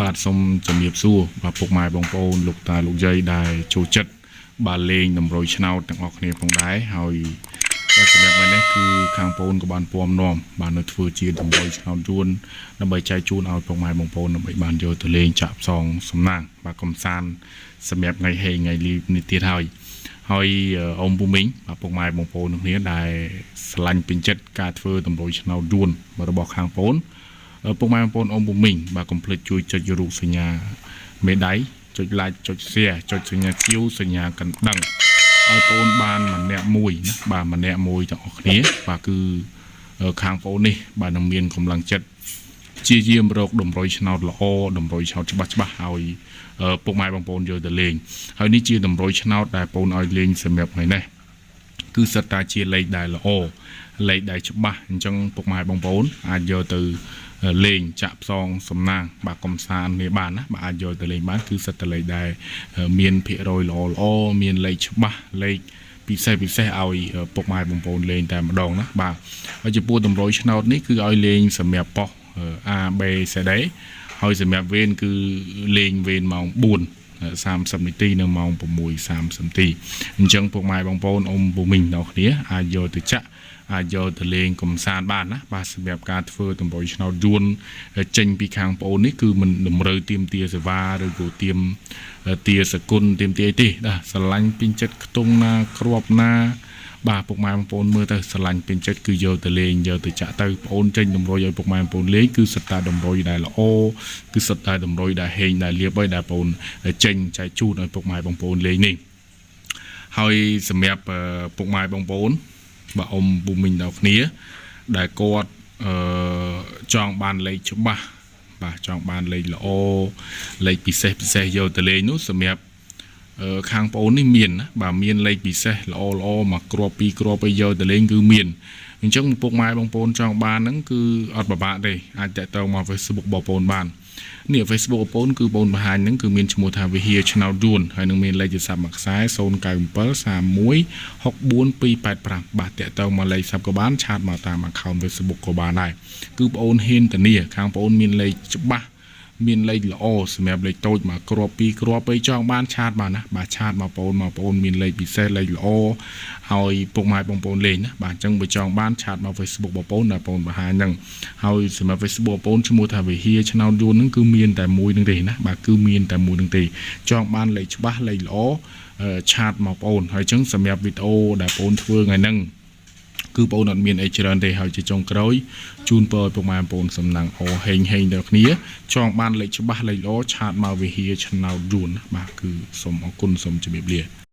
បាទសូមជំរាបសួរបាទពុកម៉ែបងប្អូនលោកតាលោកយាយដែលចូលចិត្តបាទលេងតម្រុយឆ្នោតទាំងអស់គ្នាផងដែរហើយបាទសម្រាប់ថ្ងៃនេះគឺខាងបងប្អូនក៏បានពំនាំបាទនៅធ្វើជាតម្រុយឆ្នោតយួនដើម្បីចែកជូនឲ្យពុកម៉ែបងប្អូនដើម្បីបានយកទៅលេងចាក់ផ្សងសំណាងបាទកំសាន្តសម្រាប់ថ្ងៃហេងថ្ងៃលីបនេះទៀតហើយហើយអ៊ំពូមីងបាទពុកម៉ែបងប្អូនទាំងគ្នាដែលស្រឡាញ់ពេញចិត្តការធ្វើតម្រុយឆ្នោតយួនរបស់ខាងបងប្អូន ពុកម៉ែបងប្អូនអ៊ំពូមីងបាទកុំភ្លេចជួយចុចរូបសញ្ញាមេដៃចុច like ចុច share ចុចសញ្ញាជាវសញ្ញាកណ្ដឹងឲ្យបងអូនបានម្នាក់មួយណាបាទម្នាក់មួយទាំងអស់គ្នាបាទគឺខាងបងអូននេះបាទនឹងមានកម្លាំងចិត្តព្យាយាមរកតម្រុយឆ្នោតល្អតម្រុយឆ្នោតច្បាស់ច្បាស់ឲ្យពុកម៉ែបងប្អូនយកទៅលេងហើយនេះជាតម្រុយឆ្នោតដែលបងអូនឲ្យលេងសម្រាប់ថ្ងៃនេះគឺសិតតែជាលេខដែលល្អលេខដែលច្បាស់អញ្ចឹងពុកម៉ែបងប្អូនអាចយកទៅលេងចាក់ផ្សងសំណាងបាទកំសាន្តនេះបានណាបាទអាចយកទៅលេងបានគឺសិតតែលេខដែលមានភាគរយល្អល្អមានលេខច្បាស់លេខពិសេសពិសេសឲ្យពុកម៉ែបងប្អូនលេងតែម្ដងណាបាទហើយចំពោះតម្រុយឆ្នោតនេះគឺឲ្យលេងសម្រាប់ប៉ុស្តិ៍ A B C D ហើយសម្រាប់វេនគឺលេងវេនម៉ោង4 30នាទីនៅម៉ោង6:30នាទីអញ្ចឹងពុកម៉ែបងប្អូនអ៊ំពូមីងដល់គ្នាអាចយកទៅចាក់អាចយកទៅលេងកំសាន្តបានណាបាទសម្រាប់ការធ្វើតម្រុយឆ្នោតយួនចេញពីខាងប្អូននេះគឺមិនតម្រូវទៀមទាសេវាឬក៏ទៀមទាសគុណទៀមទាអីទេបាទស្រឡាញ់ពេញចិត្តខ្ទង់ណាគ្រាប់ណាបាទពុកម៉ែបងប្អូនមើលទៅស្រឡាញ់ពេញចិត្តគឺយកទៅលេងយកទៅចាក់ទៅបងប្អូនចេញតម្រុយឲ្យពុកម៉ែបងប្អូនលេងគឺសិតតែតម្រុយដែលល្អគឺសិតតែតម្រុយដែលហេងដែលលៀបឲ្យដែលបងប្អូនចេញចែកជូនឲ្យពុកម៉ែបងប្អូនលេងនេះហើយសម្រាប់ពុកម៉ែបងប្អូនបាទអ៊ំពូមីងដល់គ្នាដែលគាត់អឺចង់បានលេខច្បាស់បាទចង់បានលេខល្អលេខពិសេសពិសេសយកទៅលេងនោះសម្រាប់ខាងប្អូននេះមានណាបាទមានលេខពិសេសល្អល្អមកគ្រាប់ពីរគ្រាប់ឲ្យយកទៅលេងគឺមានអញ្ចឹងពុកម៉ែបងប្អូនចង់បានហ្នឹងគឺអត់ពិបាកទេអាចតាក់ទងមក Facebook បងប្អូនបាននេះ Facebook បងប្អូនគឺបងបង្ហាញហ្នឹងគឺមានឈ្មោះថាវិហារឆ្នោតយួនហើយនឹងមានលេខទូរស័ព្ទមួយខ្សែ097 31 64285បាទតាក់ទងមកលេខស័ព្ទក៏បាន chat មកតាម account Facebook ក៏បានដែរគឺបងអូនហ៊ានធានាខាងបងអូនមានលេខច្បាស់មានលេខល្អសម្រាប់លេខតូចមកគ្រាប់ពីរគ្រាប់អីចង់បាន chat បានណាបាទ chat មកបងអូនមកបងអូនមានលេខពិសេសលេខល្អឲ្យពុកម៉ែបងប្អូនលេងណាបាទអញ្ចឹងបើចង់បាន chat មក Facebook បងប្អូនដែលបងប្អូនបង្ហាញហ្នឹងហើយសម្រាប់ Facebook បងប្អូនឈ្មោះថាវិហារឆ្នោតយួនហ្នឹងគឺមានតែមួយហ្នឹងទេណាបាទគឺមានតែមួយហ្នឹងទេចង់បានលេខច្បាស់លេខល្អ chat មកបងប្អូនហើយអញ្ចឹងសម្រាប់វីដេអូដែលបងប្អូនធ្វើថ្ងៃហ្នឹងគឺបងប្អូនអត់មានអីច្រើនទេហើយជាចុងក្រោយជូនពរឲ្យពុកម៉ែបងប្អូនសំណាងអូហេងហេងដល់គ្នាចង់បានលេខច្បាស់លេខល្អ chat មកវិហារឆ្នោតយួនបាទគឺសូមអរគុណសូមជម្រាបលា។